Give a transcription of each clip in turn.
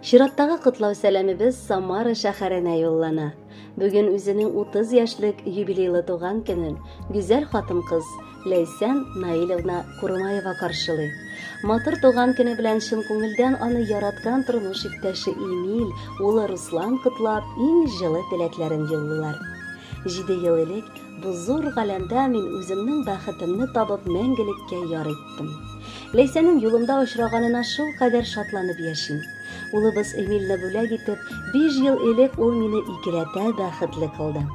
Чираттагы котлау сәламебез Самара шәһәренә юллана. Бүген үзенең 30 яшьлек юбилейлы туган көнен гүзәл хатын-кыз Ләйсән Наилевна Курмаева каршылый. Матур туган көне белән чын күңелдән аны яраткан тормыш иптәше Эмиль, улы Руслан котлап, иң җылы теләкләрен юллыйлар. 7 ел элек бу зур галәмдә мин үземнең бәхетемне табып мәңгелеккә яр иттем. Ләйсәнем юлымда очраганына шулкадәр шатланып яшим. Улыбыз Эмильне бүләк итеп, 5 ел элек ул мине икеләтә бәхетле кылды.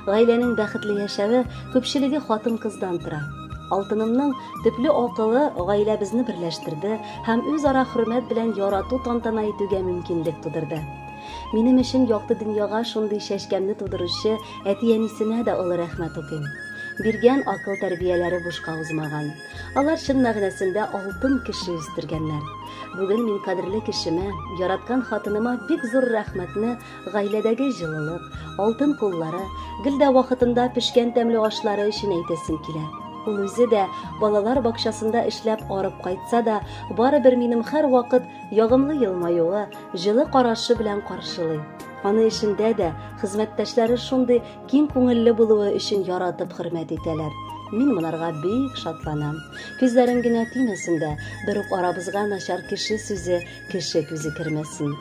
Гаиләнең бәхетле яшәве күпчелеге хатын-кыздан тора. Алтынымның төпле акылы гаиләбезне берләштерде һәм үзара хөрмәт белән ярату тантана итүгә мөмкинлек тудырды. Минем өчен якты дөньяга шундый чәчкәмне тудыручы әти-әнисенә дә олы рәхмәт укыйм. Биргән акыл тәрбияләре бушка узмаган. Алар чын мәгънәсендә алтын кеше үстергәннәр. Бүген мин кадерле кешемә, яраткан хатыныма бик зур рәхмәтне гаиләдәге җылылык, алтын куллары, гел дә вакытында пешкән тәмле ашлары өчен әйтәсем килә. Ул үзе дә балалар бакчасында эшләп арып кайтса да, барыбер минем һәрвакыт ягымлы елмаюы, җылы карашы белән каршылый. Аны эшендә дә хезмәттәшләре шундый киң күңелле булуы өчен яратып хөрмәт итәләр. Мин монарга бик шатланам. Күзләрем генә тимәсен дә, бер үк арабызга начар кеше сүзе, кеше күзе кермәсен.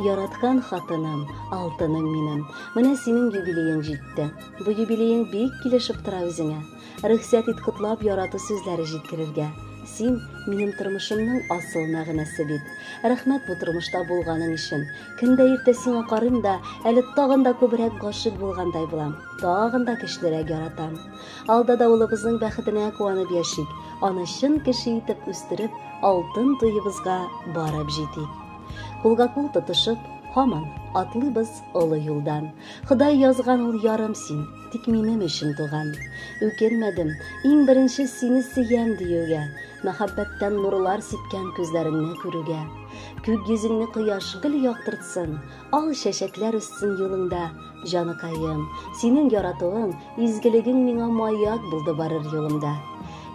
Яраткан хатыным, алтыным минем, менә синең юбилеең җитте. Бу юбилеең бик килешеп тора үзеңә. Рөхсәт ит котлап ярату сүзләре җиткерергә. Син минем тормышымның асыл мәгънәсе бит. Рәхмәт бу тормышта булганың өчен. Көн дә иртә сиңа карыйм да, әле тагын да күбрәк гашыйк булгандай булам, тагын да көчлерәк яратам. Алда да улыбызның бәхетенә куанып яшик, аны чын кеше итеп үстереп, алтын туебызга барып җитик. Кулга кул тотышып, һаман атлыйбыз олы юлдан. Ходай язган ул ярым син, тик минем өчен туган. Үкенмәдем, иң беренче сине сөям диюгә, мәхәббәттән нурлар сипкән күзләреңне күрүгә. Күк йөзеңне кояш гел яктыртсын, ал чәчәкләр үссен юлыңда, җаныкаем. Синең яратуың, изгелегең миңа маяк булды барыр юлымда.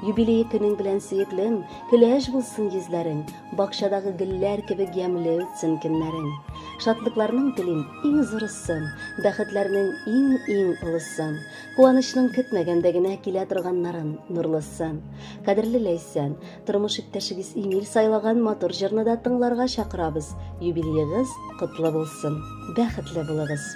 Юбилей көнең белән сөеклем, көләч булсын йөзләрең, бакчадагы гөлләр кебек ямьле үтсен көннәрең. Шатлыкларның телим иң зурысын, бәхетләрнең иң-иң олысын, куанычның көтмәгәндә генә килә торганнарын нурлысын. Кадерле Ләйсән, тормыш иптәшегез Эмиль сайлаган матур җырны да тыңларга чакырабыз. Юбилеегыз котлы булсын, бәхетле булыгыз.